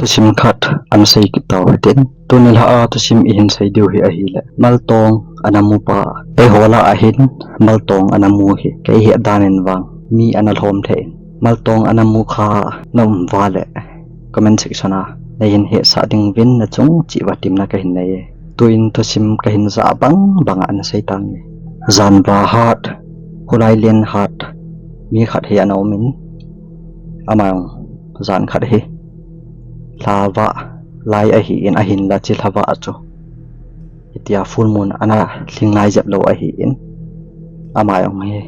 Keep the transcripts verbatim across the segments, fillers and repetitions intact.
Thusim khat ana sei kit tau hitin. Tuni lha a thusim ihin sei diu hi ahile, Maltong ana mu pa. Eiho lah a hin Maltong ana mu hi kei het dan in vang mi ana lhom thei in. Maltong ana mu kha na um uva le comment section a neihin hetsah ding uvin nachung cheh uva temna kahin nei e. Tuin thusim kahin jah bang bang a ana sei tange. Jan vah hat, khulai len hat mi khat hi ana um in, ama jong jan khat hi lha vah lai ahin, ahinla hiche lha vah chu hitia full moon ana lhing lai jep lou ahin, ama jong hi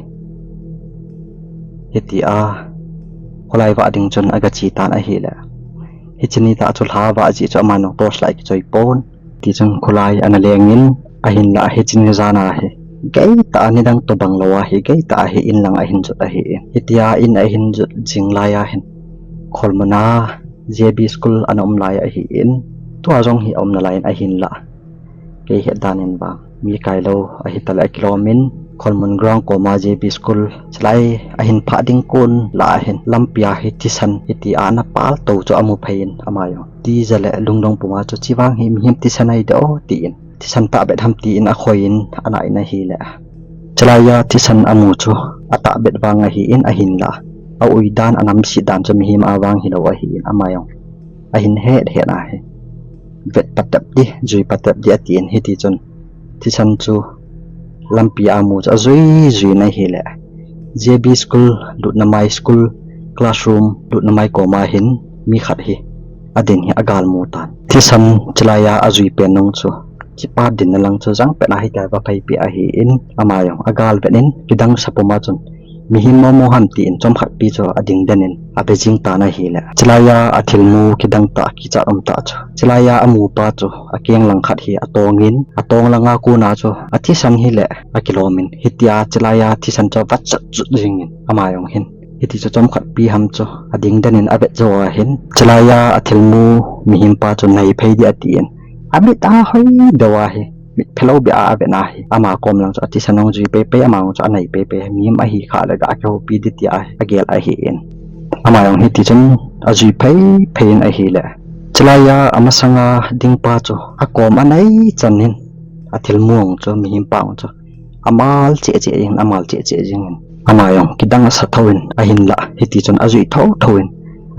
hitia khulai vah ding chun aga che tan ahile, hiche ni tah chu lha vah jeh chu ama jong torch light kichoi pon. Tichun khulai ana leng in, ahinla hiche ni jan a hi gei tah a nidang tobang lou a hi gei tah a hi in lang ahin jot ahin. Hitia in ahin jot jing lai a hin Kholmun a J B school ana um lai ahin, tua jong hi aum nalai in ahinla kei het dan in vang mi kai lou ahi tale akilom in, Kholmun ground kom a J B school chulai ahin phah ding kon lah a hin lampi a hi thisan hitia ana pal to chu amu phei in, ama jong tija le lungdong pum a chu, "Hiche vang hi mihem thisan ahi de o," tin, "Thisan tahbeh ham?" tin akhoi in ana in ahile, chulai a thisan amu chu atahbeh vang ahin, ahinla aui dan, anamse dan chu mihem a vang hilou ahin, ama jong ahin het het a hi, "Vet patep di, jui patep di," atin, hitichun thisan chu lampi a amu chu ajui jui in ahile, J B school lutna mai, school classroom lutna mai kom a hin mi khat hi adin hi agal mu tan. Thisan chulai a ajui pen nung chu, hichepa dinna lang chu jang pen a hitia va phei peh ahin, ama jong agal vet in, kidang sa pum a chun, "Mihem momo ham?" tin chomkhat pi chu ading den in ave jing tan ahile, chulai a athilmu kidang tah, kichat um tah chu, chulai a amu pa chu akeng lang khat hi atong in, atong lang a kon a chu athisan hi le akilom in, hitia chulai a thisan chu ava chut chut jing in, ama jong hin hiti chu chomkhat pi ham chu ading den in avet jou a hin, chulai a athilmu mihem pa chu nai phei di atin, amit a hoi deu a hi, mit phelou beh a avet na hi, ama kom lang chu athisan jong jui pei pei, ama jong chu anai pei pei, mihem ahi kha le ga kihoupi di tia hi agel ahin, ama jong hitichun ajui phei phei in ahile, chulai a amasang a ding pa chu akom anai chan in, athilmu jong chu, mihem pa jong chu amal cheh cheh jing in, amal cheh cheh jing in, ama jong kidang asa thou in, ahinla hitichun ajui thou thou in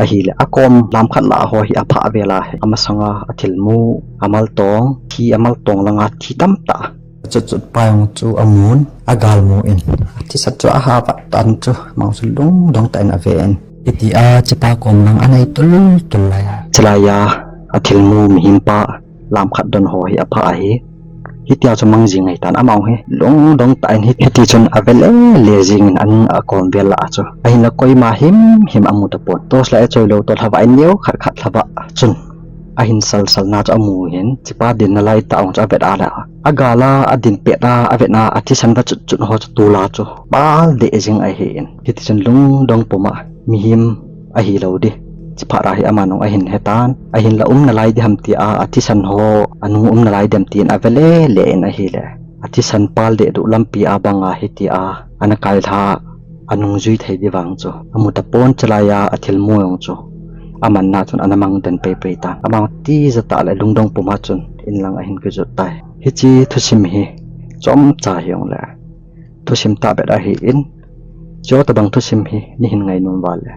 ahile, akom lam khat lah a ho hi aphah vel a hi, amasang a athilmu, amaltong, thi, amaltong lang a thi tamtah, achut chut pa jong chu amun, agal mu in, athisan chu aha vat tan chu, ama jong chu lungdong tah in ave in, hitia hichepa kom lang anai tul tul lai a, chulai a athilmu mihem pa lam khat don ho hi aphah ahi. Hitia chu amang jing ngai tan, ama jong hi lungdong tah in hi, hitichun ave le le jing in, an akom vel lah a chu, ahinla koima himhim amu tapon. Torch light achoi lou toh, lha vah in neo khat khat lha vah chun ahin sal sal na chu amu hin, hichepa dinna lai tah jong chu avet a le, agal a adin pet a avet na, athisan va chut chut ho chu tol a chu pal deh jing ahin, hitichun lungdong pum a mihem ahilou di hiche phat a hi ama jong ahin he tan, ahinla um nalai di ham tia, athisan ho anung um nalai dem tin ave le le in ahile, athisan pal deh duh lampi a bang a hitia ana kai lha, anung jui thei di vang chu amu tapon, chulai a athilmu jong chu amanna chun ana mang den pei pei tan, ama jong tija tah le lungdong pum a chun in lang ahin kijot tai. Hiche thusim hi chomcha hijongle thusim tahbeh ahin, chuti tobang thusim hi neihin ngainom uva le,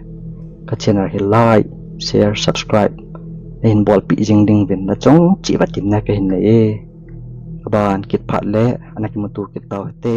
ka channel hi like, share, subscribe neihin bolpeh jing ding uvin nachung cheh uva temna kahin nei e. Aban kit phat le ana kimuto kit tau hite.